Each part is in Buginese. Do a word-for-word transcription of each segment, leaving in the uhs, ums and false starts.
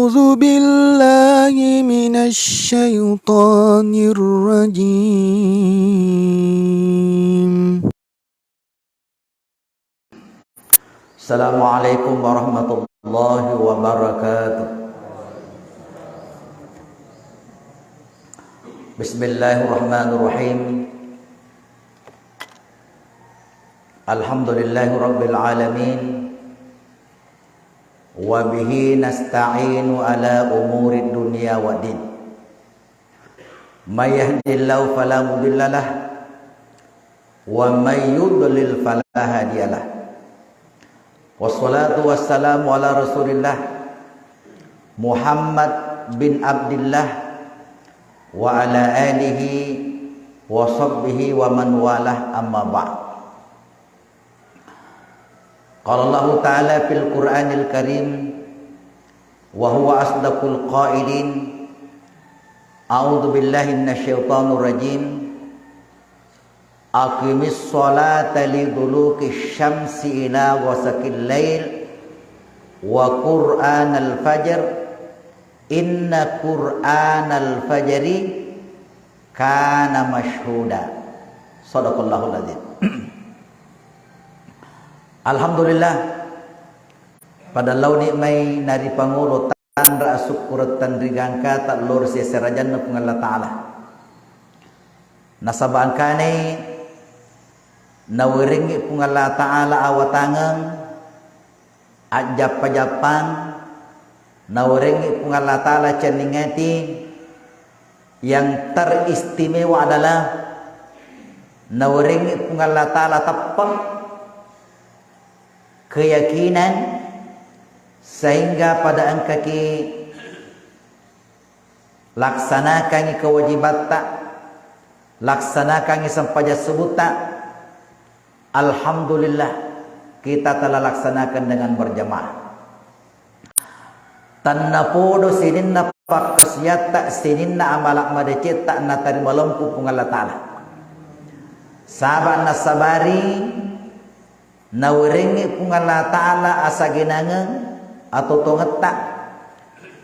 أعوذ بالله من الشيطان الرجيم. السلام عليكم ورحمة الله وبركاته. بسم الله الرحمن الرحيم. الحمد لله رب العالمين. وبه نستعين على أمور الدنيا والدين. من يهد الله فلا مضل له، ومن يضلل فلا هادي له. والصلاة والسلام على رسول الله محمد بن عبد الله وعلى آله وصحبه ومن والاه، أما بعد. قال الله تعالى في القرآن الكريم وهو أصدق القائلين: أعوذ بالله من الشيطان الرجيم. أقم الصلاة لدلوك الشمس إلى غسق الليل وقرآن الفجر إن قرآن الفجر كان مشهودا. صدق الله العظيم. Alhamdulillah, pada laoni mai naripangolo tanra asukkureng tanrigangkata lao ri seserajanna Puang Allah Ta'ala. Nasaba engkani nawerengngi Puang Allah Ta'ala awatangeng, ajjappa-jappang, nawerengngi Puang Allah Ta'ala cenning ati. Yang teristimewa adalah nawerengngi Puang Allah Ta'ala teppeng keyakinan sehingga pada engkaki laksanakangngi kewajibatta, laksanakangngi sempajang subutta. Alhamdulillah, kita telah laksanakan dengan berjamaah. Tennapodo sininna pakkasiatta, sininna amala madecetta natarima lempu Puang Allah Ta'ala. Saba nasabari nawerengngi Puang Allah Ta'ala asagenangeng atau tongetta,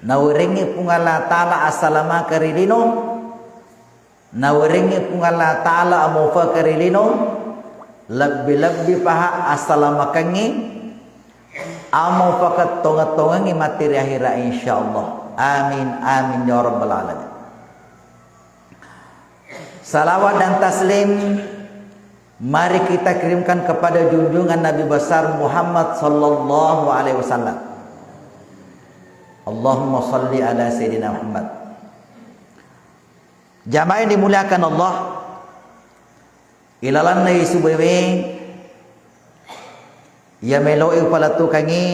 nawerengngi Puang Allah Ta'ala asalamakeng ri lino, nawerengngi Puang Allah Ta'ala amofakeng ri lino, lebbi-lebbi paha asalamakengngi, amofakeng tongeng-tongengngi matti ri ahera, insyaallah. Amin, amin, ya rabbal alamin. Salawat dan taslim mari kita kirimkan kepada junjungan Nabi besar Muhammad sallallahu alaihi wasallam. Allahumma salli ala Sayyidina Muhammad. Jamaah yang dimuliakan Allah, ilalanna isu bewe iya melo'i upalettukangngi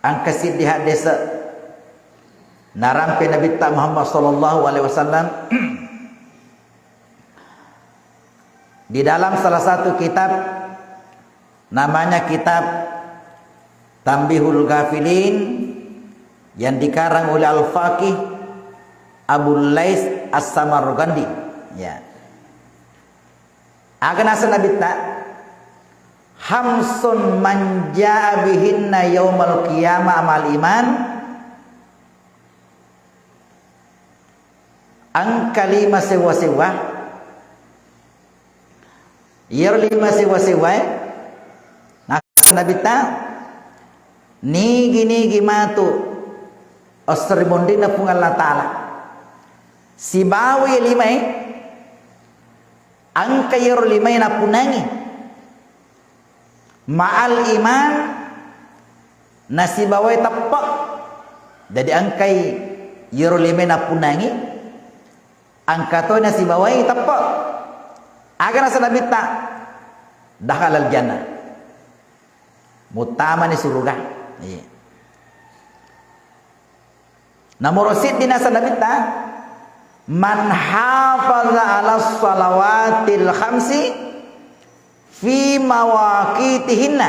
engka siddi haddese narampe Nabitta Muhammad sallallahu alaihi wasallam di dalam salah satu kitab, namanya kitab Tanbihul Ghafilin, yang dikarang oleh Al-Faqih Abul Lais As-Samarqandi. Ya. Aga naseng Nabitta, "Khamsun man jaa bihinna yaumal qiyamah amal iman." Engka lima sewwa-sewwa. Iyaro lima sewwa-sewwae, naseng Nabitta, nigi-nigi matu esso ri monrinna Puang Allah Ta'ala sibawa iya limae, engka iyaro limae nappunnangi. Ma'al iman, nasibawai teppe'. Jadi engkai iyaro lime nappunnangi, engka toi nasibawai teppe'. Aga naseng Nabitta? Dakhalal jannah. Muttamani suruga. Iya. Nomoro siddi naseng Nabitta, "Man hafaza ala salawatil khamsi fi mawaqitihinna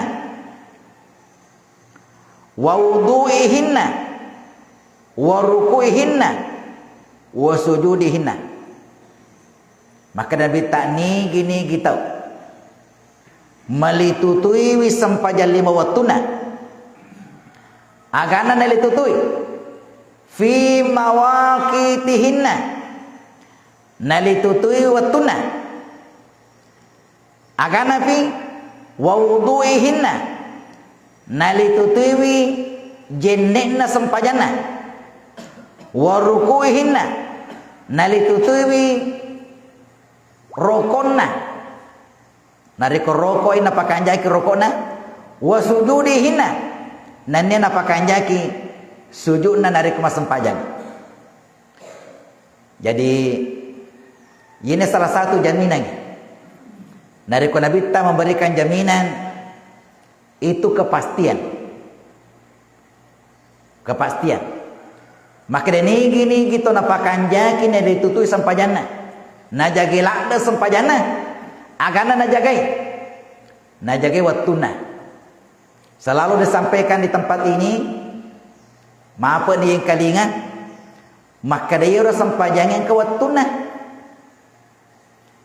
wa wudu'ihinna wa ruku'ihinna wa sujudihinna." Maka Nabitta, nigi-nigi tau malitutuiwi sempajang lima wettunna, Agana nalitutui. Fi mawaqitihinna. Nalitutui wettunna. Aganapi wa wudu'ihinna, nalitutuiwi jenne'na sempajanna. Wa ruku'ihinna, nalitutuiwi rokonna. Narekko roko'i napakanjaki roko'na, wa sujudihinna, nennia napakanjaki suju'na narekko massempajang. Jadi, ini salah satu jaminan. Narekko Nabitta memberikan jaminan, itu kepastian. Kepastian. Makkeda nigi-nigi to napakanjaki naritutui sempajanna. Najagai ladde sempajanna. Agana najagai. Najagai wettunna. Selalu disampaikan di tempat ini, maaf ni yengkalinga, makkeda iyaro sempajangnge engka wettunna.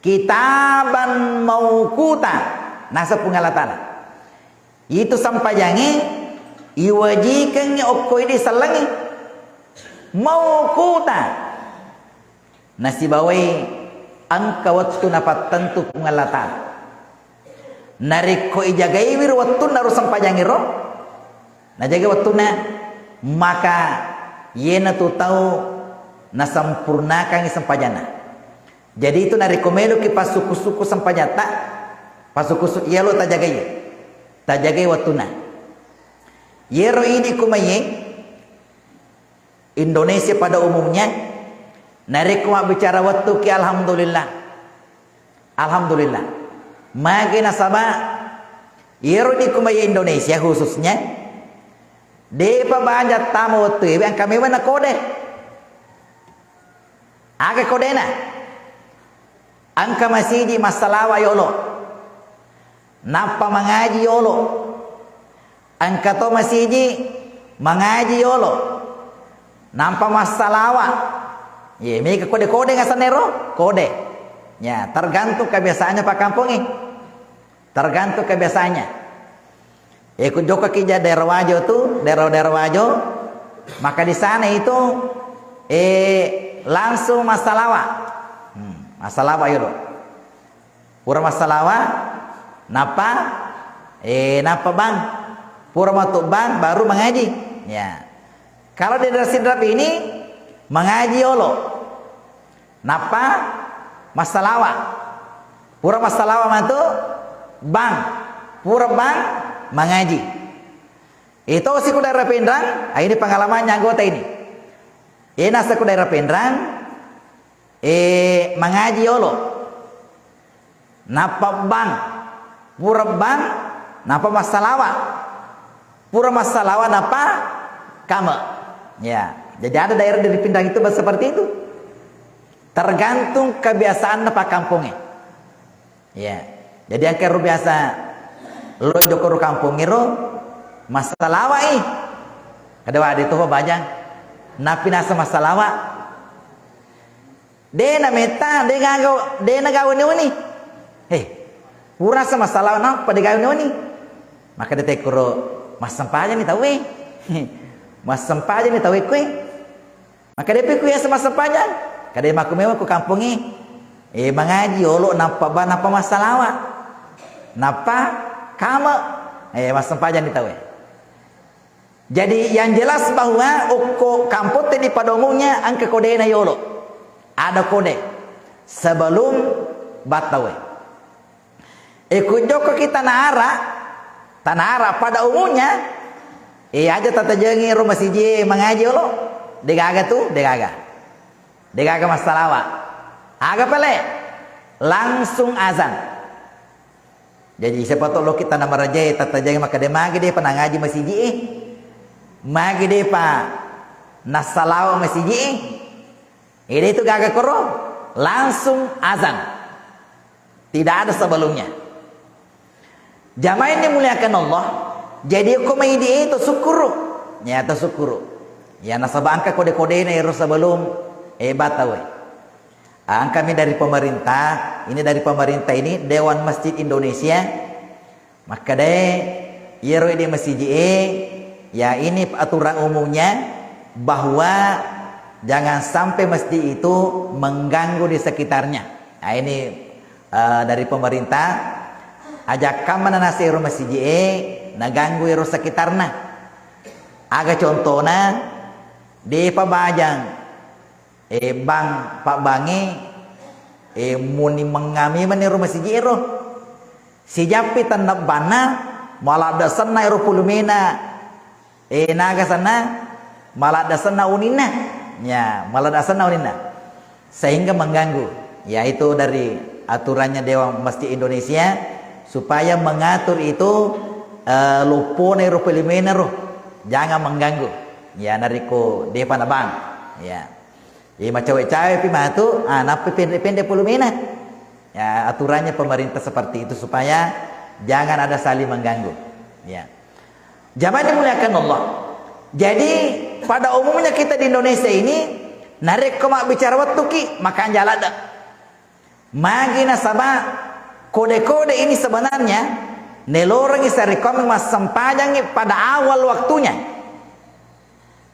Kitaban mauquta, naseng Puang Allah Ta'ala. Itu sempajangnge iwajikengngi okko idi sellengnge. Mauquta. Nasibawai engka wettu napattentu Puang Allah Ta'ala. Narekko ijagaiwi ro wettunna ro sempajangngero, najagai wettunna, maka iyanatu tau nasempurnakangngi sempajanna. Jadi itu narekko meloki passukku-sukku sempajatta, passukku-sukku iyalo tajagai, tajagai wettunna. Iyaro idi kumaiye, Indonesia pada umumnya, narekko mabbicara wettuki, alhamdulillah. Alhamdulillah. Magi nasaba, iyaro di kumai Indonesia khususnya, depa baja tama wettu ewe engka memang na kode. Aga kodena? Engka masiji massalawa yolo. Nappa mangaji yolo. Engka to masiji mangaji yolo. Nampa massalawa. Ye, mega kode-kode ngasennero? Kode. Ya, tergantung kebiasaannya Pak Kampongnge. Tergantung kebiasaannya. Eh, ku jokka ki ja daerah Wajo tu, daerah-daerah Wajo, maka di sana itu, eh, langsung massalawa. Hmm, massalawa yolo. Pura massalawa, nappa, eh, nappa bang. Pura matu bang, baru mengaji. Ya. Kalau di daerah Sidrap ini, mengaji yolo. Nappa massalawa. Pura massalawa matu bang. Pura bang mangaji. Itu siku daerah Pinrang, ah, ini pengalamannya anggota ini. Ena siku daerah Pinrang, eh, mangaji yolo. Nappa bang, pura bang, nappa massalawa. Pura massalawa, nappa kame. Ya, jadi ada daerah di Pinrang itu seperti itu. Tergantung kebiasaan Pak Kampongnge. Ya, jadi engka ro biasa lo jokka ro kampongngero massalawa i. Kada wade to bajang. Napi nasa massalawa. De na metta, de gaga, de na gaga wani-wani. He, pura sa masalah nappa de gaga wani-wani. Maka de tekkuro massempajang ni tauwe. Massempajang ni tauwe kue. Maka de pe kue sa massempajang. Kada maku mewa ku kampongnge. Eh, mangaji olo nappa ba nappa massalawa. Nappa kame. Eh, massempajang ni tauwe. Jadi, yang jelas bahwa okko kampotte di pada umumnya engka kodena yolo. Ada kode sebelum battawe. E, ku jokka ki Tanah Ara, Tanah Ara pada umumnya, e, aja tatajengi ro masiji mangaji yolo. Degaga tu, degaga. Degaga massalawa. Aga pale? Langsung azan. Jaji, siapa tahu lo kita nama raja, tatajengi makkeda magi de pa nangaji masiji e. Magi de pa nassalawa masiji e. Ede itu gaga koro, langsung azan. Tidak ada sebelumnya. Jamaah yang dimuliakan Allah, jadi ko mai di itu syukuru. Ya, ta syukuru. Ya, nasaba engka kode-kodena ero sebelum, eh, batawe. Engkami dari pemerintah, ini dari pemerintah ini, Dewan Masjid Indonesia, makkedae, iyaro idi masiji e, Ya, ini aturan umumnya bahwa jangan sampai masjid itu mengganggu di sekitarnya. Nah, ini, eh, dari pemerintah, aja kamma nanasero masjid e naganggu ero sekitarna. Aga contona, depa bajang Eh, bang, pabbangi, eh, muni mengngami mani ro masiji ero. Sijappi tennebbanna, maladdesenna ero pulumena. Eh, naga senna, maladdesenna uninna. Ya, maladdesenna uninna. Sehingga mengganggu. Ya, itu dari aturannya Dewan Masjid Indonesia, supaya mengatur itu, eh, loppona ero pulumena ro. Jangan mengganggu. Ya, narekko depa nabang. Ya. Jadi macawe-cawe pi matu, ah, nappi pende-pende pulumena. Ya, aturannya pemerintah seperti itu supaya jangan ada saling mengganggu. Ya. Jamaah dimuliakan Allah. Jadi pada umumnya kita di Indonesia ini, narekko mabbicara wettuki, makanja ladde. Magi nasaba kode-kode ini sebenarnya nelorengi sarekkoammi massempajangi pada awal waktunya.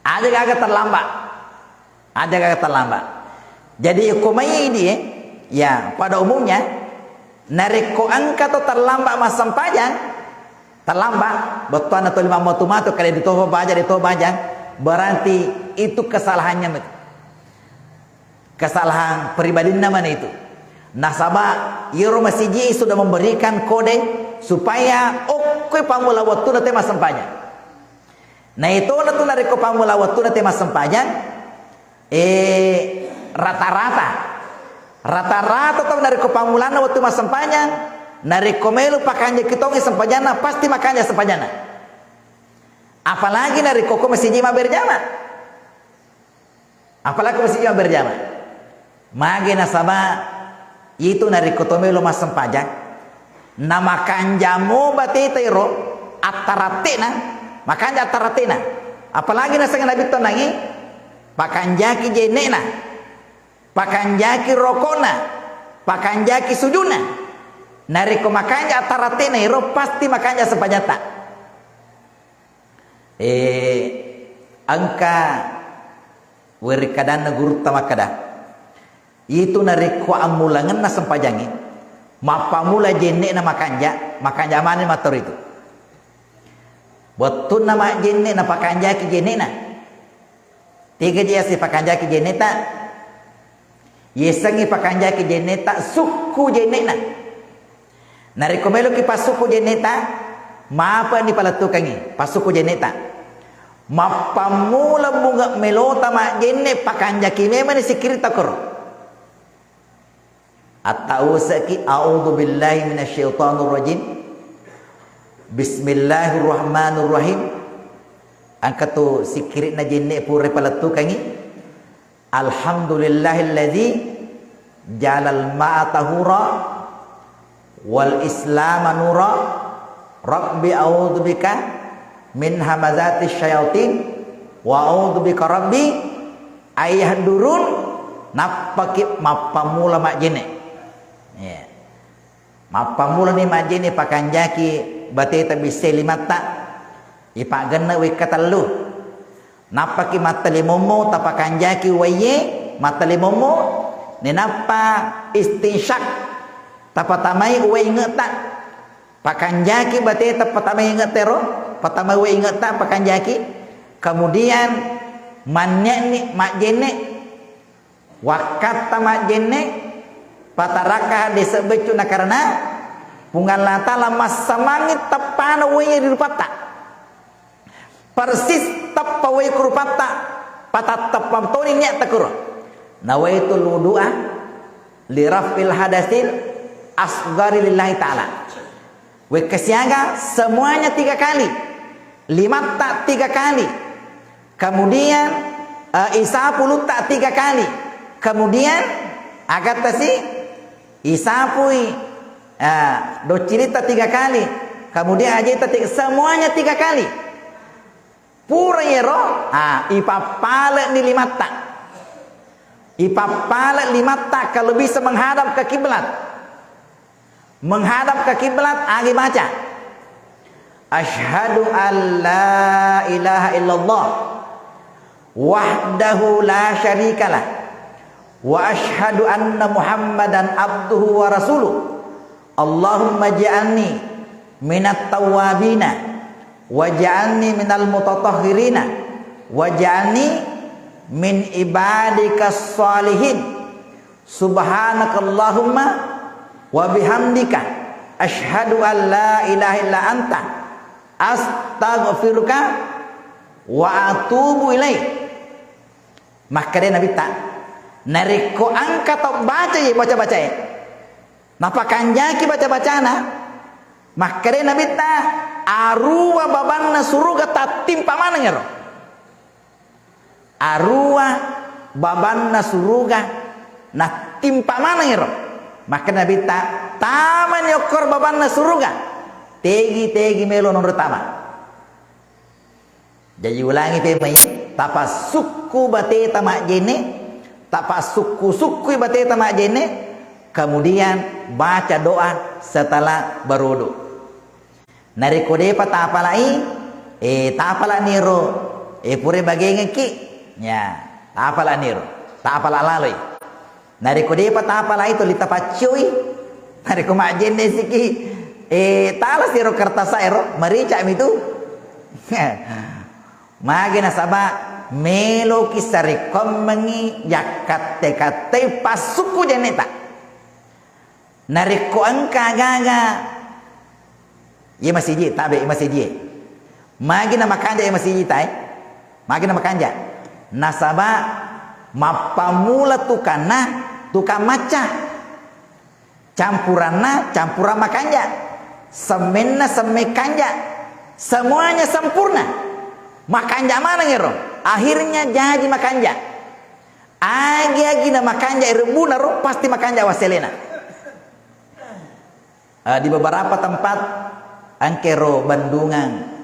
Aja gaga terlambat. Aja gaga terlambat. Jadi, ko mai idi, eh, ya, pada umumnya, narekko engka to terlambat massempajang, terlambat, bettuanna to lima matu-matu, kali ditopa baja, ditopa baja, berarti itu kesalahannya, kesalahan pribadinna mana itu. Nasaba, iyaro masiji sudah memberikan kode supaya okkoi pammula wettuna te massempajang. Naitona tu narekko pammula wettuna te massempajang, eh, rata-rata. Rata-rata tau narekko pammulanna wettu massempajang, narekko melo pakanjaki tongi sempajanna, pasti makanja sempajanna. Apalagi narekko ko masiji mabberjama. Apalagi masiji mabberjama. Magi nasaba itu narekko to melo massempajang, na makanja mo bateta ero, attaratte'na, makanja attaratte'na. Apalagi naseng Nabi tonnangi, pakanjaki jenne'na, pakanjaki roko'na, pakanjaki sujunna. Narekko makanja attaratte'na ero, pasti makanja sempajatta. Eh, engka weri kadanna gurutta makkada, itu narekko ammulangenna sempajangnge, mappammula jenne'na makanja, makanja maneng mattoro itu. Wettunna majjenne napakanjaki jenne'na. Tega je yaseng pakanjaki jenneta? Yesengngi pakanjaki jenneta sukku jenne'na. Narekko meloki passukku jenneta, mapani palettukengngi passukku jenneta. Mappammula bunge melota majjenne pakanjaki memani sikkiritta koro. Attausekki, a'udzu billahi minasyaitonir rajim. Bismillahirrahmanirrahim. Engka tu sikkiri'na jenne pura palettukengngi. Alhamdulillahilladzi ja'alal ma'a tahura wal islama nura. Rabbi a'udzubika min hamazati syayatin wa a'udzubika rabbi ayahdurun. Nappaki mappammula majjenne. Iya. Mappammulani majjenne pakanjaki bateta bisse limatta. Ipagenne wekka tellu. Nappaki mattalimommo tapakanjaki waiye, mattalimommo, nenappa istinsyak, tapatamai uwai inge'ta, pakanjaki bateta, patamai inge'ta ero, patamai uwai inge'ta, pakanjaki, kemudian manne'ni majjenne, wakkatta majjenne, patarakka dese beccu na karena Puang Allah Ta'ala massamangi teppana uwai ri rupatta. Persis teppa wai ku rupatta, patatteppa toni niatta kuro. Nawaitul wudu'a li raf'il hadasil asghari lillahi ta'ala. Wekka siaga semuanya tiga kali. Limatta tiga kali. Kemudian, eh, isapu lutta tiga kali. Kemudian, agattasi Isapui, ah, doccilitta tiga kali, kemudian ajeta tiga, semuanya tiga kali. Pura yero, ah, ipappale'ni limatta. Ipappale limatta kalau bisa menghadap ke kiblat. Menghadap ke kiblat, agi baca. Asyhadu an la ilaha illallah wahdahu la syarikalah, wa asyhadu anna Muhammadan abduhu wa rasuluh. Allahumma ja'alni minat tawwabina, wa ja'alni minal mutatahhirina, wa ja'alni min ibadikas salihin. Subhanakallahumma wa bihamdika, asyhadu an la ilaha illa anta, astaghfiruka wa atubu ilaik. Makkeda Nabitta, narekko engka tau baca ye baca-bacae, napakanjaki baca-bacana, makkeda Nabitta, aruwa babanna suruga tattimpa maneng ero. Aruwa babanna suruga nattimpa maneng ero. Makkeda Nabitta, tamani okkoro babanna suruga, tegi-tegi melo nonro tama. Jaji ulangi pemai, tapassukku bateta majjenne, tapassukku-sukkui bateta majjenne, kemudian baca doa setelah berwudu. Narekko depa tapalai, eh, tapalani ro, eh, pura bagengekki, ya, tapalani ro, tapala laloi. Narekko depa tapalai, tuli tapaccioi. Narekko majjenne siki, eh, talasi ro kertasa ero, marica mi tu. Magi nasaba meloki sarekkoammengi yakkatte-kattei passukku jenneta. Narekko engka gaga, iye masiji, tabe iye masiji. Magi namakanja iye masiji tae? Magi namakanja? Nasaba mappamula tukanna tukang macca. Campuranna campurang makanja. Semmenna semme kanja. Semuanya sempurna. Makanja maneng ero. Akhirnya jaji makanja. Agi-agi na makanja ero buna ro, pasti makanja waselena. Eh, di beberapa tempat engkero bendungan.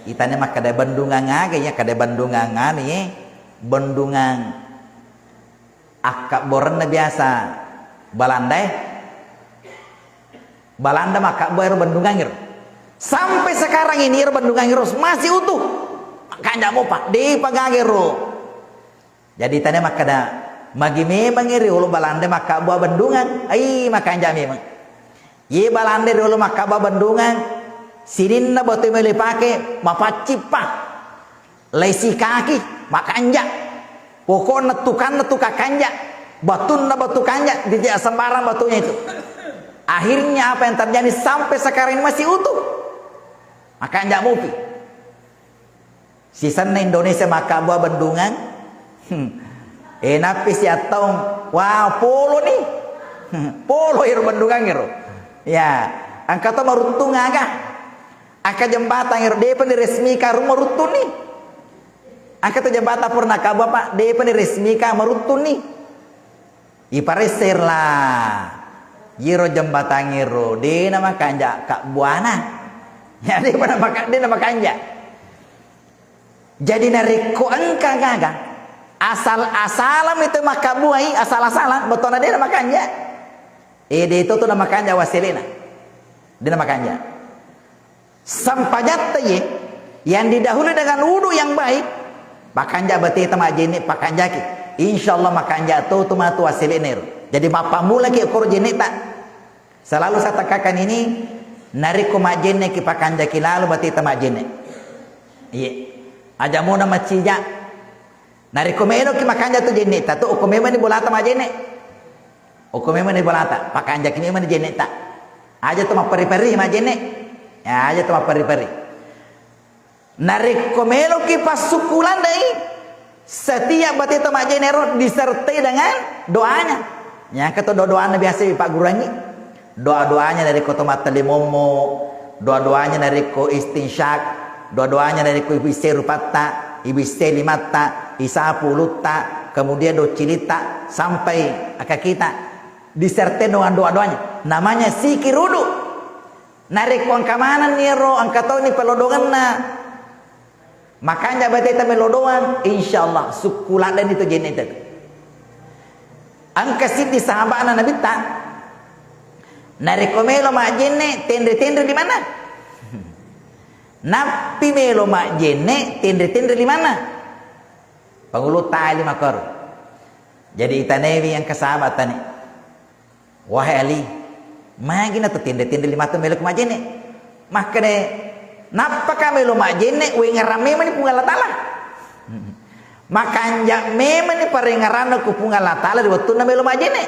Itane makkeda bendungan aga ya, kada bendungan anu ye, bendungan akkabborenna biasa Balanda e. Balanda makkabbo ero bendungan ero. Sampai sekarang ini ero bendungan ero masih utuh. Makanja mopa, depa gaga ero. Jadi tania makkeda, magi memang riolo Balanda makkabua bendungan? Ai, makanja memang. Ye Balanda riolo makkabua bendungan, sininna batu melo ipake mapaccippa. Laisikaki, makanja. Pokokna tukanna tukang kanja. Batunna batu kanja, tidak sembarang batunya itu. Akhirnya apa yang terjadi sampai sekarang ini masih utuh. Makanja mopi. Sisenna Indonesia makkabua bendungan. Hmm. Eh, nappi siattaung, wah, polo ni. Hmm. Polo iro bendungan iro. Ya, engka to maruttung aga. Engka jembatang iro depa ni resmika ro maruttung ni. Engka to jembatang pura nakkabua, Pak, depa ni resmika maruttung ni. Iparesser lah. Iro jembatang iro de na makanja kabbuana. Ya, depa na maka-, de na makanja. Jadi narekko engka gaga asal-asalam itu makkabuai, asal-asalam, betona de na makanja. Eh, de to tu na makanja waselena. De na makanja. Sempajatta ye, yang didahului dengan wudu yang baik, pakanja bateta majjenne, pakanjaki. Insya Allah makanja to tu matu waselena ero. Jadi mappammulaki koro jenneta. Selalu saya tekankan ini, narekko majjenneki pakanjaki lalo bateta majjenne. Iye. Aja mona macija. Narekko meloki makanja tu jenneta tu, okko memang ni bolata majjenne. Okko memang ni bolata, pakanjaki memang ni jenneta. Aja tu mapperi-peri majjenne. Ya, aja tu mapperi-peri. Narekko meloki passukku landai, setiap bateta majjenne ro disertai dengan doanya. Nyangka to doa-doanna biasa dipaggurangi. Doa-doanya narekko to mattelli mommo, doa-doanya narekko istinsyak, doa-doanya narekko ibissai rupatta, ibissai limatta, isapu ulutta, kemudian doccilitta, sampai akakita. Disertai dengan doa-doanya. Namanya zikir wudu. Narekko engka manenni ero, engka toni pelodongenna, makanja bateta melo doang, insya Allah sukku laddeni to jenneta tu. Engka siddi sahabana Nabitta, narekko melo majjenne, tenre-tenre di mana? Nappi melo majjenne, tenre-tenre limanna. Pangulu tali makkoro. Jadi itanaiwi engka sahabat tani. Wahai Ali, magi na to tenre-tenre limatta melo majjenne? Makkeda, nappaka melo majjenne, wengngerang memani Puang Allah Taala. Makanja memani parengngeranna ku Puang Allah Taala ri wettunna melo majjenne.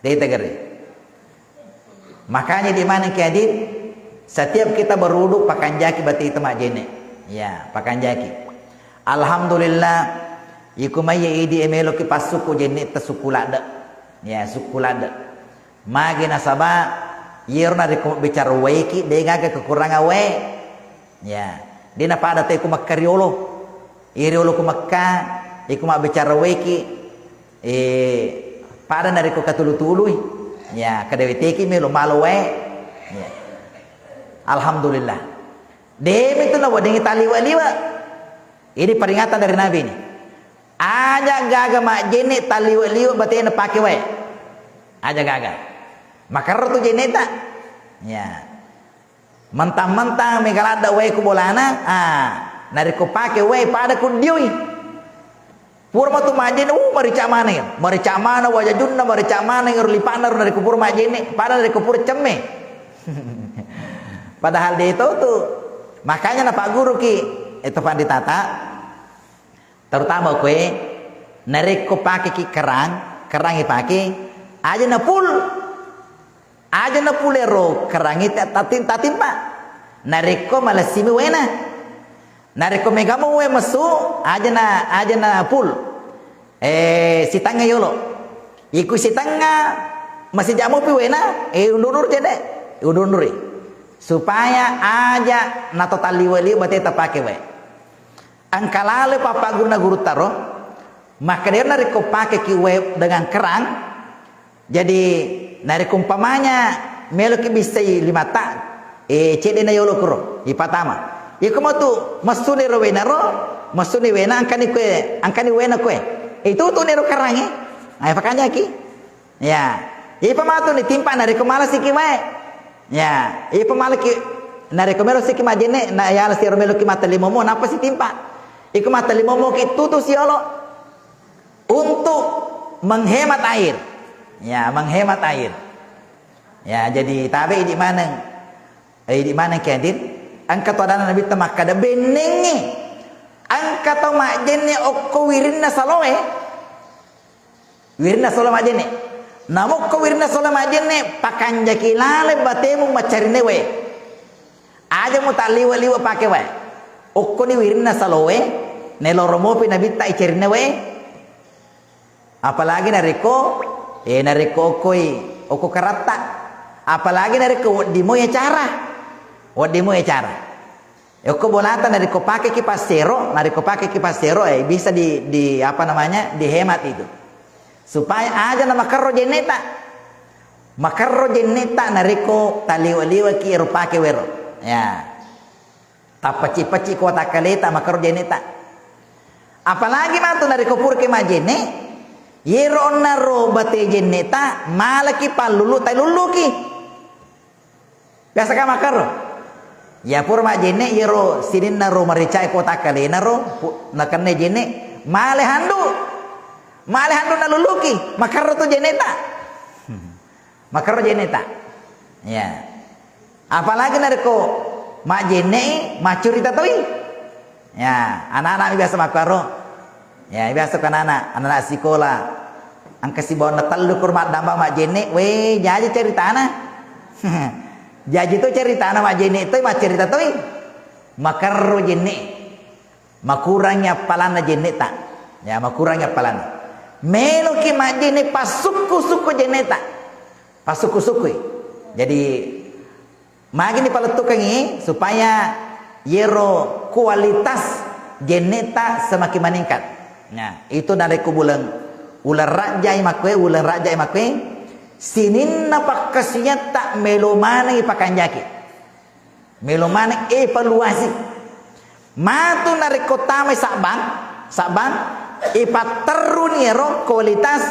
Dei tegere. Makanya di mana ki hadir, setiap kita berwudu, pakanjaki bate ita majjenne. Ya, pakanjaki. Alhamdulillah, iku mai idi e meloki passukku jenne ta sukku ladde. Ya, sukku ladde. Magi nasaba, yero narekko bicara waeki, de gaga kekurangan wae. Ya, de napada te ku Mekka riolo. Iri olo ku Mekka, iku mabbicara waeki, eh, pada narekko katulu-tului. Ya, kadeweteki melo malo wae. Ya. Alhamdulillah. Demi tu naweddingi taliwe-liwe. Ini peringatan dari Nabi ini. Aja gaga majjenne taliwe-liwe batena pake wae. Aja gaga. Makarro tu jenneta. Ya. Mentang-mentang mega ladde wae ku bolana, ah, narekko pake wae pada ku dioi. Pura matu majjenne, uh, marica maneng, marica maneng wajajunna, marica maneng ro lipa'na ro narekko pura majjenne, pada narekko pura cemme. Padahal de to tu. Makanya napagguruki, eh, to panditata, terutama koe, narekko pakeki kerang, kerang ipake, aja na full. Aja na full ero kerangi ta-, tatim-, tatimpa. Narekko malessimi waena. Narekko megamo wae messu, aja na, aja na full. Eh, sitengnga yolo. Iku sitengnga, masijak mopi waena, eh, undur-undur jenne. Undur-unduri. Supaya aja nato talliwe-liwe bateta pake wae. Engka lalo pappagguruna gurutta ro, makkedai narekko pakeki wae dengan kerang, jadi narekko umpamanya meloki bissai limatta, eh, cedde na yolo kuro, ipatama. Iko matu messuni ro waena ro, messuni waena engkani koe, engkani waena koe. Itutuni ro kerangnge, eh, pakanjaki. Ya, ipa matu ni timpa narekko malesiki wae. Ya, ipa maleki narekko melo siki majjenne, na yalesi ro meloki matelli momo, nappa sitimpa. Iko matelli momo ki tutu siolo untuk menghemat air. Ya, menghemat air. Ya, jadi tabe idi maneng. Eh, idi maneng ki hadir. Engka to adanna Nabitta makkada bennengnge. Engka to majjenne okko wirinna saloe. Wirinna solo majjenne. Namukko wirinna solo majjenne, pakanjaki laleng batemu maccarinne wae. Aja mutalliwe-liwe pake wae. Okkoni wirinna saloe, neloro mopi nabitta icarinne wae. Apalagi narekko, eh, narekko okkoi, okko karatta. Apalagi narekko wedding moi acara. Wedding moi acara. Okko bolata narekko pakeki passero, narekko pakeki passero, eh, bisa di, di, apa namanya, dihemat itu. Supaya aja na makerro jenneta. Makerro jenneta narekko taliwe-liweki ero pake wero. Ya. Tappacci-pacci ko watakkaleta makerro jenneta. Apalagi matu narekko puraki majenne, yero onnaro bate jenneta malaki pallulu tailulluki. Biasa ka makkaro. Ya pura majjenne iyaro sininna ro maricae ko takkalena ro, pu-, nakenna jenne, male handu. Male handu naluluki, makkaro tu jenneta. Makkaro jenneta. Ya. Apalagi narekko majjenne, maccurita toi. Ya, anak-anak biasa makkaro. Ya, biasa ko anak-anak, anak-anak sikola. Engka sibawanna tellu kuro maddamba majjenne, we, jaji ceritana. Jaji to ceritana majjenne toi, maccerita toi. Makerro jenne. Makurangi appalanna jenneta. Ya, makurangi appalanna. Meloki majjenne passukku-sukku jenneta. Passukku-sukkui. Jadi, magi nipalettukengngi supaya yero kualitas jenneta semakin meningkat. Nah, itu narekko buleng, uleng rajjai makkue, uleng rajjai makkue, sininna pakkasiatta melo manengi pakanjaki. Melo maneng evaluasi. Matu narekko tamai Sabbang, Sabbang, ipatterruni ero kualitas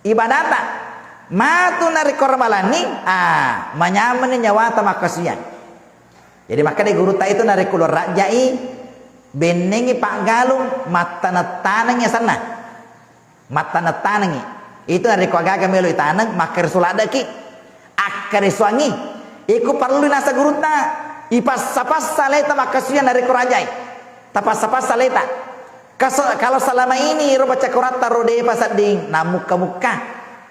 ibadata. Matu narekko Ramalanni, ah, manyamenni nyawata makkasuwiang. Jadi makkeda gurutta itu narekko lo rajjai, bennengngi paggalung, mattaneng-tanengngi asenna. Mattaneng-tanengngi. Itu narekko agaga melo itaneng, makkareso laddeki. Akkaresoangngi. Iku parellu naseng gurutta. Ipassa-passa aleta makkasuwiyang narekko rajjai. Tapassa-passa aleta. Kaso-, kalau selama ini ro baca Qur'atta ro depa sedding nammukka-mukka.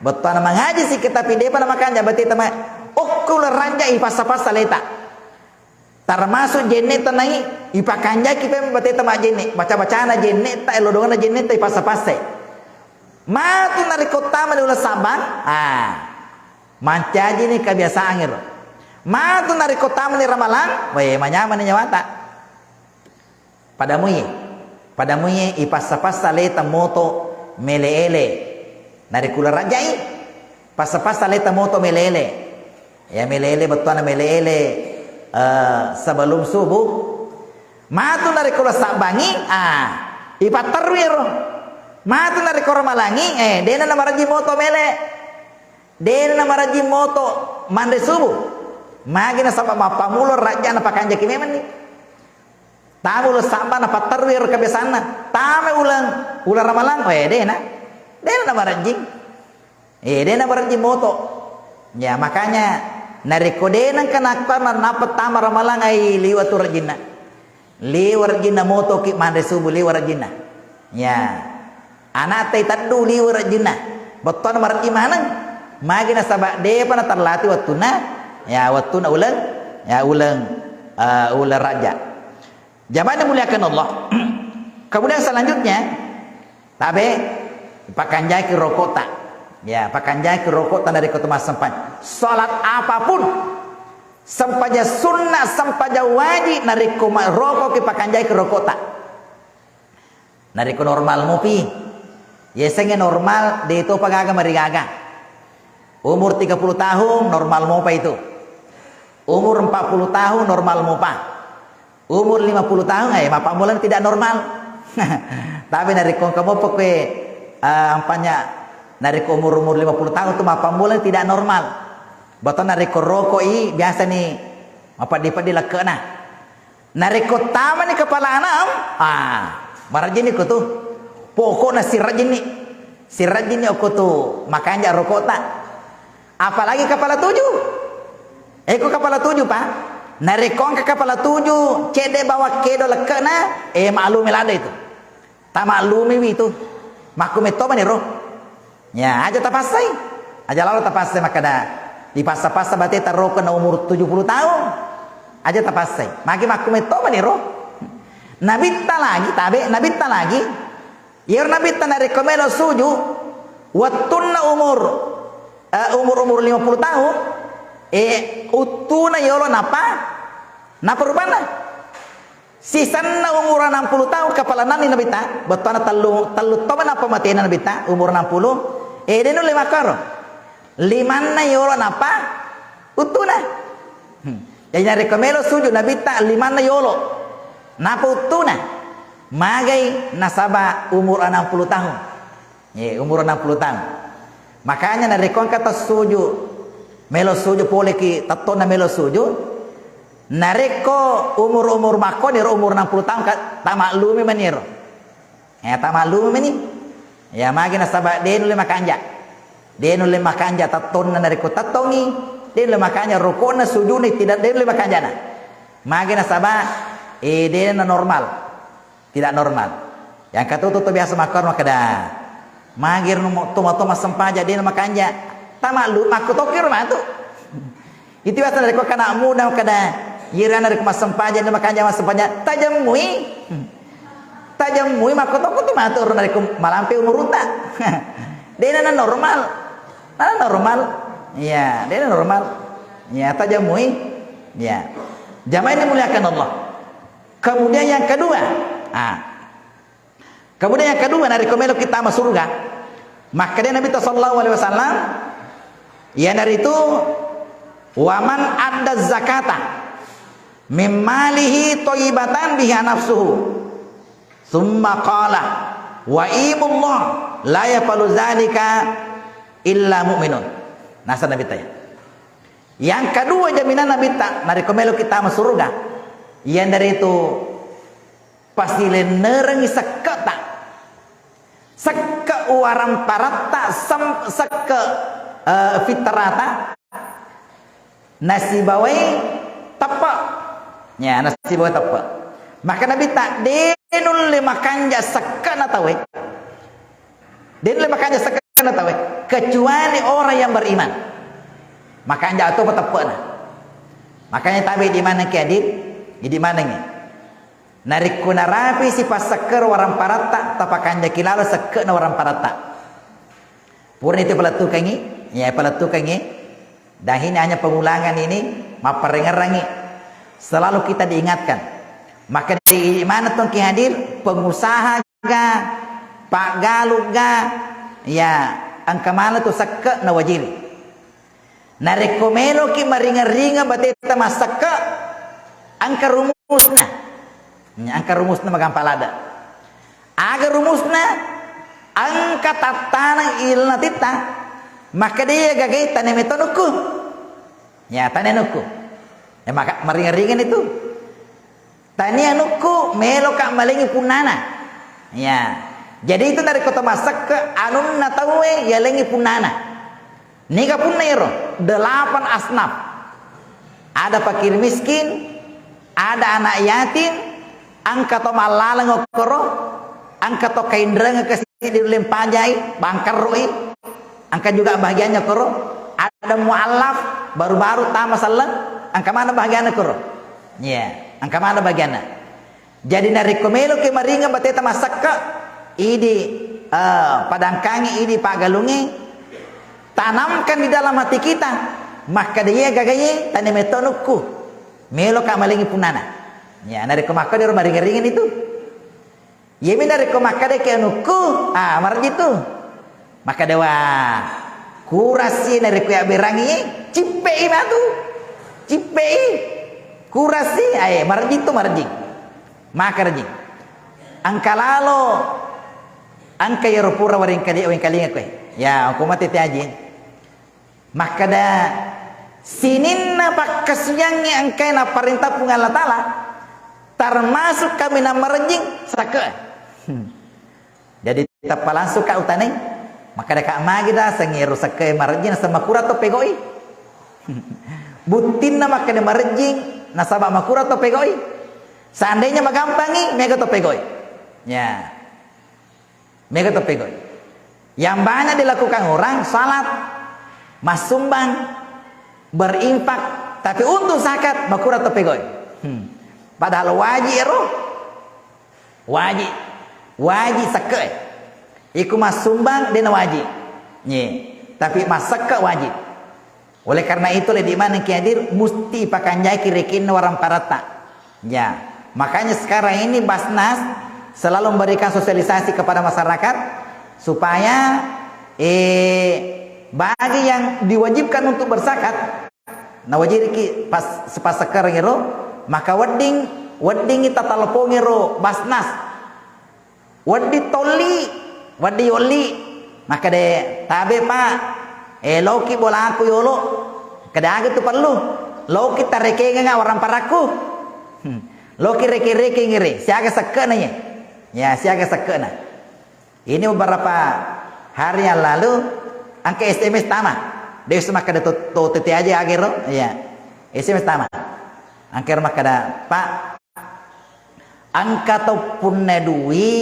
Bettuanna mangaji sikki tapi depa namakanja bateta ma-, okko uleng rajja ipassa-passa aleta. Termasuk jenne' tenai ipakanjaki pe bateta majenne', baca-bacana jenne' ta, elodongna jenne' ta ipassa-passai. Matu narekko tama di uleng Sabbang, ah, mancaji ni kebiasaan ero. Matu narekko tama ni Ramalang, weh, manyameng ni nyawata. Pada muie, pada muie ipassa-passa aleta moto mele-ele. Narekko uleng rajjai, passa-passa aleta moto mele-ele. Ya, mele-ele, bettuanna mele-ele, eh, sebelum subuh. Matu narekko uleng Sabbangngi, ah, ipatterui ero. Matu narekko Ramalangngi, eh, de'na namarejjing moto mele. De'na namarejjing moto manre subuh. Magi nasaba mappammula rajja napakanjaki memenni. Tama uleng Sabbang napatterui ero kebiasaanna. Tama uleng, uleng Ramalang, weh, de'na. De'na namarejjing. Eh, de'na namarejjing moto. Ya, makanya narekko de'na engka nakkuana nappa tama Ramalang, ai liwa tu rejjinna. Liwa rejjinna motoki manre subuh, liwa rejjinna. Ya. Ana'ta iteddu liwa rejjinna. Bettuanna marejjing maneng. Magi nasaba de'pa naterlati wettunna. Ya, wettunna uleng, ya, uleng, eh, uleng rajja. Jamaah dimuliakan Allah. Kemudian selanjutnya, tabe, pakanjaki rokota. Ya, pakanjaki rokota narekko to massempajang. Salat apapun, sempajang sunna, sempajang wajib, narekko ma-, rokoki pakanjaki rokota. Narekko normal mopi, yasengnge normal, de topa gaga marigaga. Umur tiga puluh tahun normal mopa itu. Umur empat puluh tahun normal mopa. Umur lima puluh tahun, eh, mappammulana tidak normal. Tapi narekko engka mopa koe, eh, ampanya narekko umur-umur lima puluh tahun tu mappammulana tidak normal. Bettuanna narekko rokoi biasa ni mapeddi-peddi lekke'na. Narekko tamani kepala enam, ah, marejjini ko tu. Pokokna sirejjini. Sirejjini okko tu makanja rokota. Apalagi kepala tujuh. Eko kepala tujuh, Pak. Narekko engka kepala tujuh, cedde bawang kedo lekke'na, eh, maklumi ladde itu. Tamaklumiwi tu. Makkumetto mani ro. Ya, aja tapassai. Aja lalo tapassai makkeda, ipassa-passa bateta roko na umur tujuh puluh tahun. Aja tapassai. Magi makkumetto mani ro. Nabitta lagi, tabe, nabitta lagi. Iyaro nabitta narekko melo suju, wettunna umur, eh, umur-umur lima puluh tahun, eh, uttuna yolo napa, napa rupanna? Sisenna umur enam puluh tahun, kepala enam ni nabitta, bettuanna tellu, tellu tommi nappa matena nabitta, umur enam puluh, eh, de nulle makkaro. Limanna yolo nappa uttuna. Hmm. Jadi narekko melo suju nabitta, limanna yolo. Nappa uttuna. Magai nasaba umur enam puluh tahun. Ye, umur enam puluh tahun. Makanya narekko engka tassuju, melo suju poleki tettonna melo suju, narekko umur-umur makkoni ro umur enam puluh tahun ka, tamaklumi maniro. Ya, tamaklumi mani. Ya, magi nasaba de nulle makanja. De nulle makanja tettonna narekko tettongi, de nulle makanja rokokna sujune tidak de nulle makanjana. Magi nasaba, eh, de na normal. Tidak normal. Yang katutu to biasa makkoro makkeda, magir nu mo-, toma-toma sempajang de na makanja. Tamaklu-, makkutokiro matu. Itu biasa narekko kana muda makkeda, yirana rekko massempajang de makanja massempajang, tajemmui. Tajemmui makkutokku tu matu ro narekko malampe umurutta. De na normal. Na normal. Iya, de na normal. Iya, tajemmui. Iya. Jamaah yang dimuliakan Allah. Kemudian yang kedua, ah, kemudian yang kedua, narekko melo kita masuk surga, makkeda Nabi sallallahu alaihi wasallam, iyanaritu, "Waman adda zakata min malihi thayyibatan biha nafsuhu, tsumma qala, wa imullah, la yaf'alu dzalika illa mu'minun." Nasa Nabi tanya. Yang kedua, jaminan Nabitta, narekko meloki tama suruga, iyanaritu pasilennerengngi sekke'ta. Sekke' waramparatta, sem-, sekke', eh, fitrata, nasibawai teppe'. Ya, nasibawai teppe'. Maka Nabitta, de' nulle makanja' sekke'na tauwe. De' nulle makanja' sekke'na tauwe, kecuali orang yang beriman. Makanja' to pateppe'na. Makanya tabe' idi maneng ki hadir, idi manengngi. Narekko narapi sipassekkero waramparatta, tapakanjaki lalo sekke'na waramparatta. Purani itu palettukengngi, ya, palettukengngi. Dan ini hanya pengulangan ini, mapparengerangngi. Selalu kita diingatkan. Maka di mana tongki hadir, pengusaha ga, paggalu ga, ya, engka maneng tu sekke' nawajiri. Narekko meloki maringa-ringa bateta massekke', engka rumusna. Ya, engka rumusna magampa ladde'. Aga rumusna? Engka tattaneng ilaleng atitta, makkeda iya gagai tania meto anukku. Ya, tania anukku. Ya, maka maringa-ringa ni tu. Tania anukku, meloka malengi punnana. Ya. Jadi itu narekko to massekke' anunna tauwe yalengi punnana. Niga punna ero? Delapan asnaf. Ada fakir miskin, ada anak yatim, engka to mallaleng okkoro, engka to kainrengeng kasi di uleng pajai, bangkarroi, engka juga bahagiannya koro, ada muallaf, baru-baru tama selleng, engka mana bahagianna koro? Iya, engka mana bahagianna? Jadi narekko meloki maringa bateta massekke', idi, eh, padangkangi idi paggalungnge, tanamkan di dalam hati kita, makkeda iya gagaye tania meto anukku, meloka malengi punnana. Ya, narekko makkeda ero maringa-ringa ni tu. Iyami narekko makkedaki anukku, ah, marejjing tu. Makkeda, wah, kurassi narekko yabberangngi, cippe'i matu. Cippe'i. Kurassi, ae, marejjing tu, marejjing. Makarejjing. Engka lalo, engka iyaro pura wengkali-, wengkalinga koe. Ya, engka mate tiaji. Makkeda, sininna pakkasiwiangnge engkae napparenta Puang Allah Ta'ala, termasuk kaminang marejjing, sakke. Hmm. Jadi, tappa langsung ka utanai, makkeda ka magi da, sengngero sakke marejjing, nasaba makura to pegoi. Buttinna makkeda marejjing, nasaba makura to pegoi. Seandainya magampangi, mega to pegoi. Ya. Mega to pegoi. Yang banyak dilakukan orang, salat, massumbang, berinfak, tapi untuk zakat, makura to pegoi. Hmm. Padahal wajib ero. Wajib. Wajib sakke. Iku massumbang, dena wajib. Ye. Tapi massakke wajib. Oleh karena itu, le di mana ki hadir, musti pakanjaki rekenna waramparatta. Ya, makanya sekarang ini Basnas selalu memberikan sosialisasi kepada masyarakat supaya, eh, bagi yang diwajibkan untuk berzakat, nawajiriki pas, sepassekereng ero, maka wedding, wedding kita telepon ero Basnas. Wedding tolli, wedding yolli. Makkeda, "Tabe, Pak, eh, loki bolaku yolo." Makkeda, "Aga tu perlu?" "Loki tarekengenga waramparakku." Hmm. Loki reke-rekengere, siaga sekke'na ye. Ya, siaga sekke'na. Ini beberapa hari yang lalu, engka S M S tama. Dia makkeda to, to tete aja agero. Ya. S M S tama. Engka makkeda, "Pak, engka to punna dui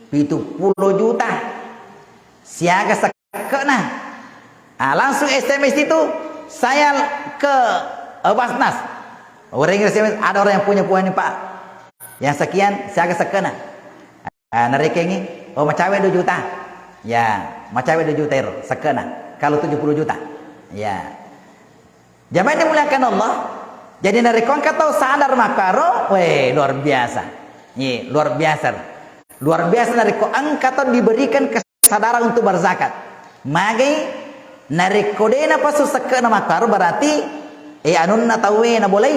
pitu pulo juta. Siaga sekke'na?" Ah, langsung S M S itu, saya ke, eh, Basnas. Orang S M S, "Ada orang yang punya uang ini, Pak. Yang sekian, siaga sekke'na." Ah, narekengi, "Oh, macawe dua juta." Ya, macawe dua juta ero, sekke'na. Kalau tujuh puluh juta. Ya. Jamaah yang dimuliakan Allah, jadi narekko engka tau sadar makkaro, weh, luar biasa. Ye, luar biasa. Luar biasa narekko engka tau diberikan kesadaran untuk berzakat. Magai narekko de napasu sekke'na makkaro, berarti, eh, anunna tauwe nabolai.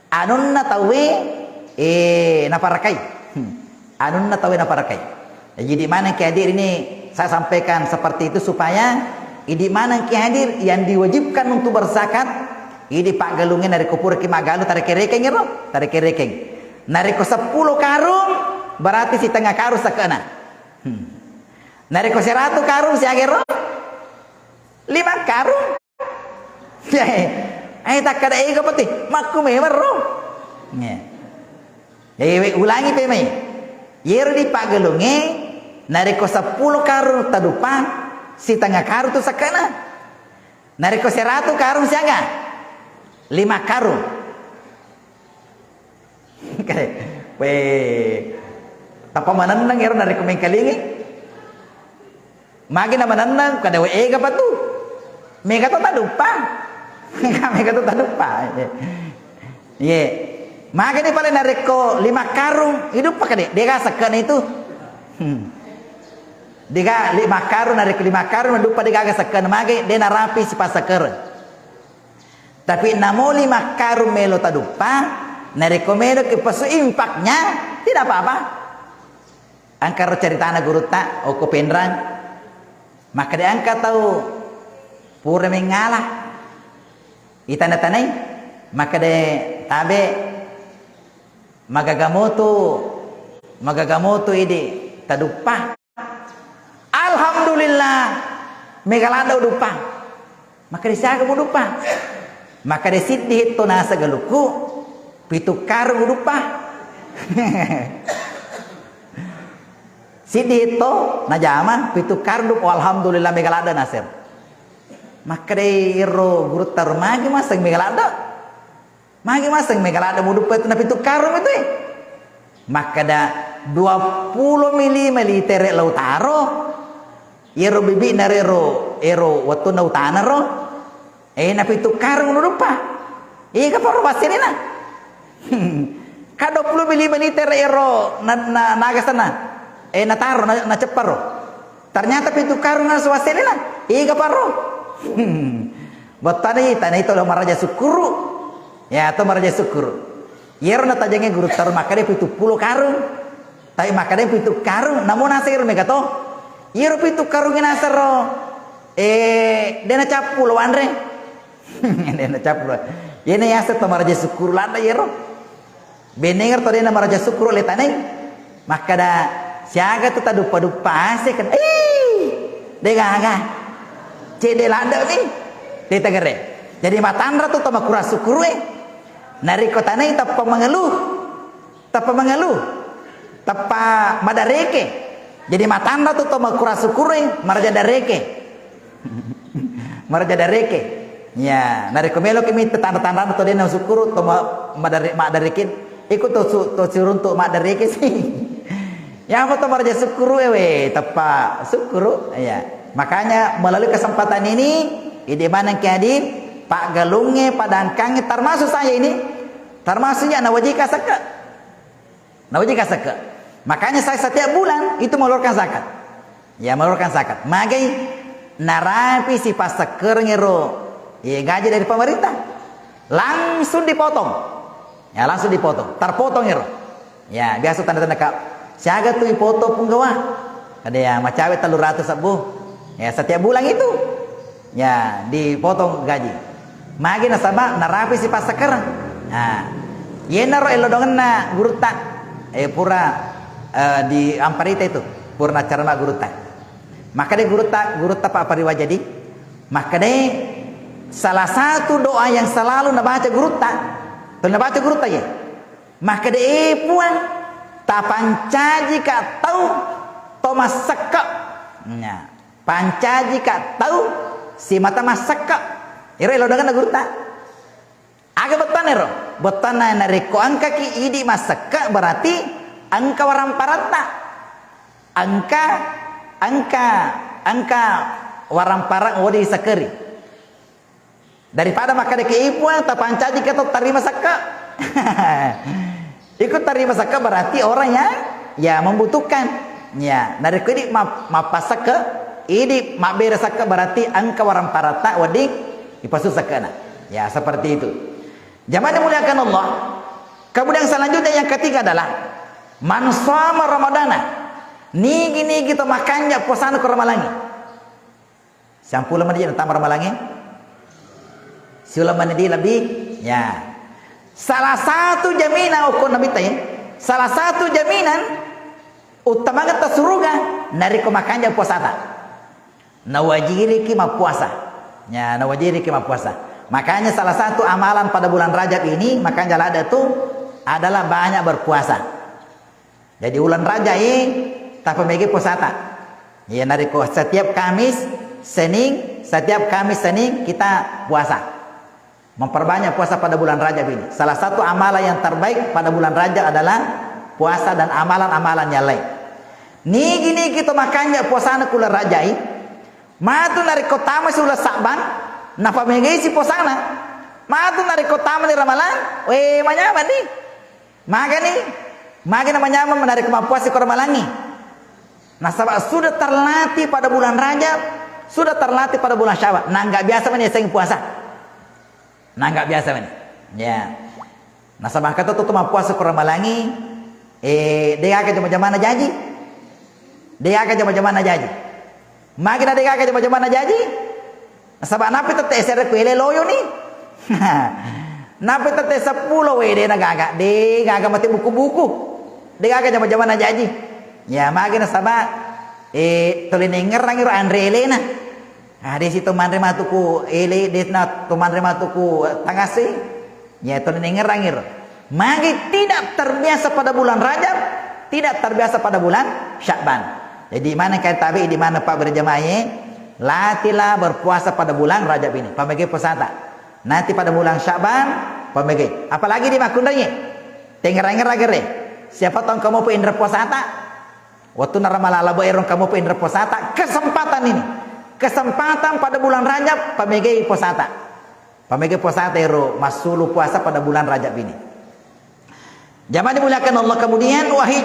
Anunna tauwe, eh, naparakai. Hmm. Anunna tauwe naparakai. Jadi, di mana ki hadir ini saya sampaikan seperti itu supaya di mana ki hadir yang diwajibkan untuk berzakat, Idi paggalungnge narekko puraki maggalung, tarekeng-rekeng ero, tarekeng-rekeng. Narekko seppulo karung, berarti sitengnga karung sekke'na. Hmm. Narekko seratu karung siaga ero? Lima karung. Eh, takkada ega peti, makku memang ro. Nge. Jadi, we-, ulangi pe mai. Yero di paggalungnge, narekko seppulo karung taduppa, sitengnga karung tu sekke'na. Narekko seratu karung siaga? Lima karung. We, tappa manenneng ero narekko mengkalingi. Magi na manenneng, kada we ega patu. Mega to taduppa. Mega to taduppa. Ye. Magani pale narekko lima karung, iduppa kade, dega sekke'na itu. Hmm. Dega lima karung, narekko lima karung, duppa degaga sekke'na mage, de narapi sipasakkereng. Tapi namo lima karung melo taduppa, narekko melo ki pesu infaknya, tidak apa-apa. Engka ro ceritana gurutta, okko Penrang. Makkeda engka tau pura mengngala. Itana-tanai, makkeda tabe, magaga motu, magaga motu idi taduppa. Alhamdulillah, mega ladde uduppa. Makkeda siaga muduppa? Makkeda siddi hetto naseng galukku, pitu karung uduppa. Siddi hetto najama, pitu karung uduppa. Alhamdulillah, mega ladde naseng. Makkeda ero gurutta ro, magi maseng mega ladde? Magi maseng mega ladde muduppa itu napitu karung itu, eh? Makkeda, dua pulo mi lima litere lautaro, iyaro bibi'na ro ero, ero wettunna utanaro, eh, napitu karung nuduppa. Ega paro wassenena? Ka dua pulo mi lima litere ero na, na, nagasana, eh, nataro, na, nacepparo. Ternyata pitu karung nasu wassenena. Ega paro? Hmm. Bottana ita, na ita udah maraja sukkuru. Ya, to maraja sukkuru. Iyaro natajengnge gurutta ro makkeda pitu pulo karung. Tapi makkeda pitu karung, namo naseng ero mega to. Iyaro pitu karung naseng ro, eh, de nacappu lo wanre. De nacappu lo. Iyena yaseng to maraja sukkuru ladde iyaro. Benengero to de namaraja sukkuru le taneng. Makkeda, siaga tu taduppa-duppa ase kan. Ih, de gaga. Cedde ladde mi. De tagere. Jadi matanra tu to makurang sukkuru e. Narekko tanai tappa mangeluh. Tappa mangeluh. Tappa madareke. Jadi matanra tu to makurang sukkuru e, maraja dareke. Maraja dareke. Ya, narekko meloki mitta tanra-tanrana to de nasukkuru to ma-, madare-, maddarekin. Iko to su-, to siruntu maddareke sih. Ya apa to maraja sukkuru ewe, teppa sukkuru. Ya. Makanya melalui kesempatan ini, ide maneng ki hadir, paggalungnge, padangkangnge, termasuk saya ini, termasuk ya nawajika sekke. Nawajika sekke. Makanya saya setiap bulan itu mengeluarkan zakat. Ya, mengeluarkan zakat. Magai narapi sipassekkereng ero, ya, gaji dari pemerintah. Langsung dipotong. Ya, langsung dipotong. Terpotong ero. Ya, biasa tanda-tanda ka, siaga tu ipoto punggawa. Ada ya, macawe tellu ratu sebbu. Ya, setiap bulan itu. Ya, dipotong gaji. Magi nasaba narapi sipassekkereng. Nah, yenaro elodongenna gurutta, eh, pura, eh, di amparita itu, pura nacarama gurutta. Makkeda gurutta, gurutta Pak Pariwajadi, makkeda salah satu doa yang selalu nabaca gurutta, tuli nabaca gurutta ya. Makkeda, eh, Puang, tapancaji ka tau to massekke. Nah, Pancajika tau simata massekke. Ero elodongenna gurutta. Aga bettuanna ero? Bettuanna narekko engkaki idi massekke, berarti engka waramparatta. Engka, engka, engka warampara wedding isekkeri. Daripada makkeda ke ipuang, tapancaji ke to tarima sekke. Ikut tarima sekke berarti orang yang, ya, membutuhkan. Ya, narekko idi ma-, mappasekke, idi mabbere sekke berarti engka waramparatta wedding ipasu sekkena. Ya, seperti itu. Jamaah dimuliakan Allah, kemudian selanjutnya yang ketiga adalah man shoma Ramadana. Nigi-nigi to makanja puasana ko Ramalangnge. Siampuleng mani je natama Ramalangnge? Cula mani di lebih, ya. Salah satu jaminan, okko Nabitta, ya. Salah satu jaminan uttamangetta suruga narekko makanja puasata. Nawajiriki mappuasa. Ya, nawajiriki mappuasa. Makanya salah satu amalan pada bulan Rajab ini, makanja ladde tu, adalah banyak berpuasa. Jadi, uleng Rajai tapamegai puasata. Iya, narekko setiap Kamis, Senin, setiap Kamis, Senin kita puasa. Memperbanyak puasa pada bulan Rajab ini. Salah satu amalan yang terbaik pada bulan Rajab adalah puasa dan amalan-amalan yang lain. Nigi-nigi to makanja puasana ku uleng Rajai, matu narekko tamasi uleng Sa'ban, napamegaisi puasana. Matu narekko tamani Ramalang, we, manyameng ni. Magani, magana manyameng narekko mappuasa ko Ramalangngi. Nasaba sudah terlatih pada bulan Rajab, sudah terlatih pada bulan Syawal. Nangga biasa mani yasengnge puasa. Nangga biasa mani. Ya. Nasaba engka to tu mappuasa ko Ramalangngi, eh, de gaga jama-jamanna jaji. De gaga jama-jamanna jaji. Magi na de gaga jama-jamanna jaji? Nasaba nappi tette S R ku ele loyo ni. Nappi tette seppulo we de na gaga, de gaga mate buku-buku. De gaga jama-jamanna jaji. Ya, magi nasaba, eh, tole nengngerang iro anre elena. Ah, de si to manre matu ku ele, de na to manre matu ku tangasse. Ya, tole nengngerang iro. Magi tidak terbiasa pada bulan Rajab, tidak terbiasa pada bulan Sya'ban. Jadi, mana kai tabe di mana Pak berjamaah, latilah berpuasa pada bulan Rajab ini. Pamege puasata. Nanti pada bulan Sya'ban, pamege. Apalagi di makkunraie. Tengerang-ngerang gere. Siapa tahu kamu pe inre puasata? Wettunna Ramalang labo ero kamu pe inre puasata. Kesempatan ini. Kesempatan pada bulan Rajab, pamegei puasata. Pamega puasata ero massulu puasa pada bulan Rajab ini. Jamaah dimuliakan Allah, kemudian wahid,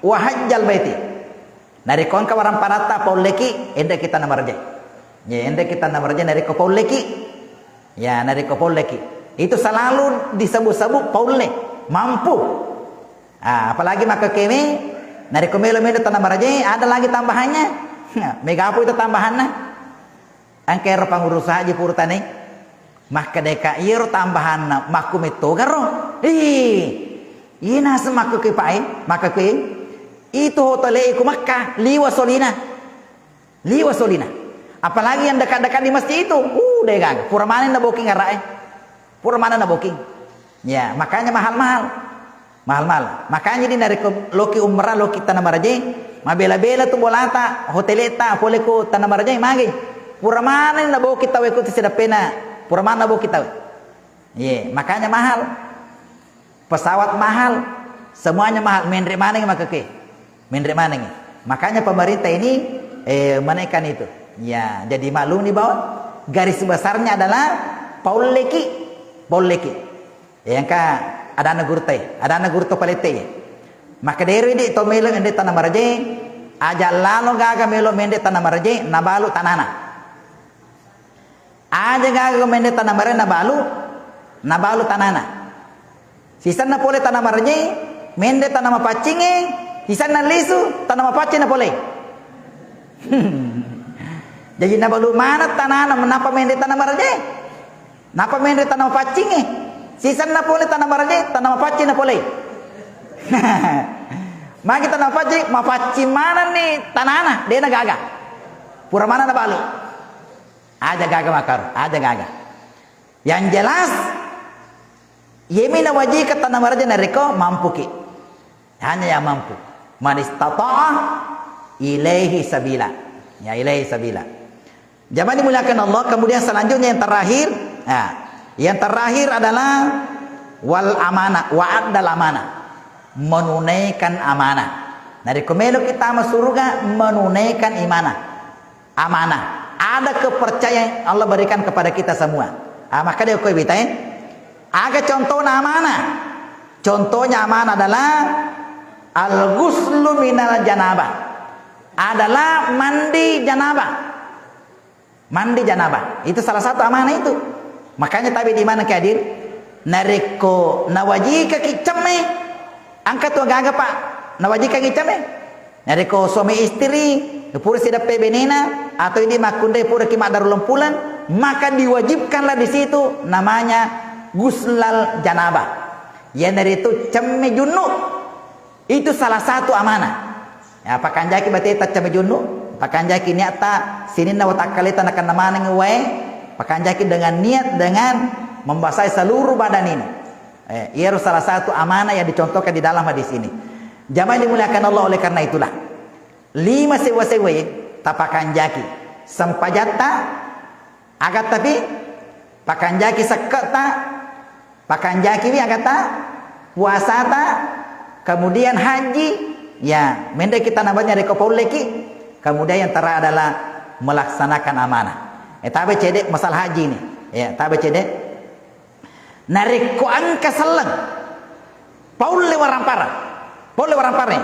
wahajjal baiti. Narekko engka waramparatta paulleki, enre kita namarajai. Ya, enre kita namarajai narekko paulleki. Ya, narekko paulleki. Itu selalu disebut-sebut paulle, mampu. Ah, apalagi makkekewe, narekko melo-melo tanamarajai, ada lagi tambahannya. Nah, mega apa itu tambahannya? Engka ero pangurus haji pura tanai. Makkedaka, iyaro tambahanna makku mettogaro. Ih, iya naseng makku ke pae, makku ke. Itu hotele'e ku Makkah, liwa solina. Liwa solina. Apalagi yang dekat-dekat di masjid itu. Uh, degang. Pura maneng na booking ara'e. Pura maneng na booking. Ya, makanya mahal-mahal. Mahal-mahal. Makanya di narekko loki umrah, loki tana maraje, mabela-bela tu bolata, hoteleta, pole ku tana maraje, magi. Pura maneng na boki tawe ku sidappena. Pura maneng na boki tawe. Ye, makanya mahal. Pesawat mahal, semuanya mahal. Menre maneng makeke. Menre maneng. Makanya pemerintah ini, eh, menaikkan itu. Ya, jadi maklum nih bahwa garis besarnya adalah pauleki. Pauleki. Iya, engka adanna gurutta, adanna gurutta palette. Makkedero idi to melo enre tana maraje, aja lalo gaga melo menre tana maraje, nabalu tanana. Aja gaga menre tana maraje, nabalu, nabalu tanana. Sisenna pole tana maraje, menre tana mapaccingnge, sisenna lisu, tana mapaccing na pole. Jadi nabalu maneng tanana, menapa menre tana maraje? Napa menre tana mapaccingnge? Sisenna pole tana maraje, tana mapaccing na pole. Magi tana mapaccing, mapaccing manenni tanana, dena gaga. Pura maneng nabalu. Aja gaga makaro, aja gaga. Yang jelas, yemi nawajika tana maraje narekko mampuki. Hanya yang mampu. Man istata'a ilaihi sabila. Ya, ilaihi sabila. Jamaah dimuliakan Allah, kemudian selanjutnya yang terakhir, ya, yang terakhir adalah wal amanah, wa addal amanah. Menunaikan amanah. Narekko melo kita masuk surga, menunaikan amanah. Amanah. Ada kepercayaan yang Allah berikan kepada kita semua. Ah, maka dia koi bitai. Aga contohnya amanah. Contohnya amanah adalah al-ghuslu minal janabah. Adalah mandi janabah. Mandi janabah. Itu salah satu amanah itu. Makanya tabe di mana ke hadir? Narekko nawajikaki cemme, engka tu gaga, Pak. Nawajikaki cemme. Narekko suami istri, pura sidappe benena, atau ini makkunrai pura ki maddaru lempuleng, maka diwajibkanlah di situ namanya guslal janabah. Iyanaritu cemme junnu. Itu salah satu amanah. Ya, pakanjaki bateta cemme junnu, pakanjaki niatta sininna watakkaleta nakenna maneng wae, pakanjaki dengan niat dengan membasahi seluruh badan ini. Eh, iyaro salah satu amanah yang dicontohkan di dalam hadis ini. Jamaah yang dimuliakan Allah, oleh karena itulah, lima sewa-sewae tapakanjaki. Sempajatta, agattapi, pakanjaki sekke'ta, pakanjakiwi agatta, puasata, kemudian haji, ya, menre kita nabanya reko paulleki, kemudian yang terakhir adalah melaksanakan amanah. Eh, tabe cede masalah haji ini. Ya, tabe cede. Narekko engka selleng, paulle waramparang. Paulle waramparang.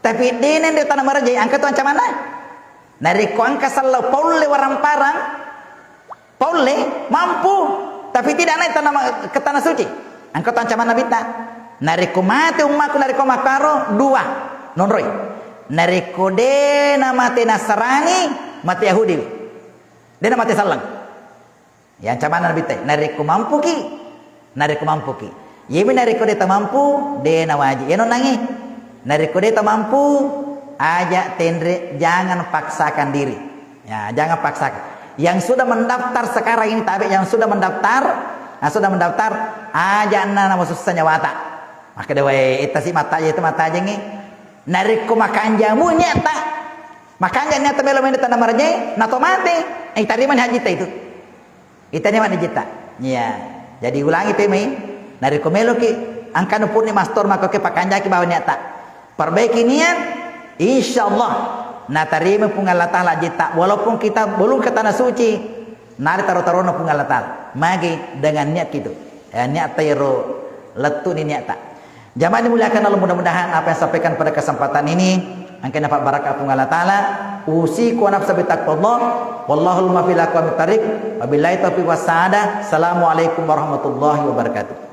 Tapi dena nde tana marajai, engka tu ancamanna. Narekko engka selleng paulle waramparang, paulle, mampu, tapi tidak naik tanah ma-, ke tanah suci. Engka tu ancamanna bitta. Narekko mate ummaku, narekko makkaro, dua, nonroi. Narekko dena mate Nasrani, mate Yahudi. Dena mate selleng. Ya, ancamanna Nabitta, narekko mampuki, narekko mampuki. Iyami narekko de tamampu, de nawaji. Iyano nangi, narekko de tamampu, aja tenre, jangan paksakan diri. Ya, jangan paksakan. Yang sudah mendaftar sekarang ini, tabe, yang sudah mendaftar, yang sudah mendaftar, aja na namasussa nyawata. Makkeda wae, ittasi mattaje itu mattajengi. Narekko makanjamu niatta, makanja niatta melo mende tanah marajai, nato mate, eh, itarimani hajitta itu. Itanima ni jitta. Iya. Jadi ulangi pemai. Narekko meloki angkanu purni mastor maka oke pakanjaki bawa niatta. Perbaiki niat, insyaallah natarima Puang Allah Taala jitta. Walaupun kita belum ke tanah suci, nari taro-tarona Puang Allah Taala. Magi dengan niat gitu. Ya, niatta ero lettu ni niatta. Jamaah dimuliakan Allah, mudah-mudahan apa yang sampaikan pada kesempatan ini engka nafa barakah Puang Allah Taala. Usiku wa nafsa bitaqwallah. Wallahul muwaffiq ila aqwamit thariq. Wabillahi taufiq was sa'adah. Assalamualaikum warahmatullahi wabarakatuh.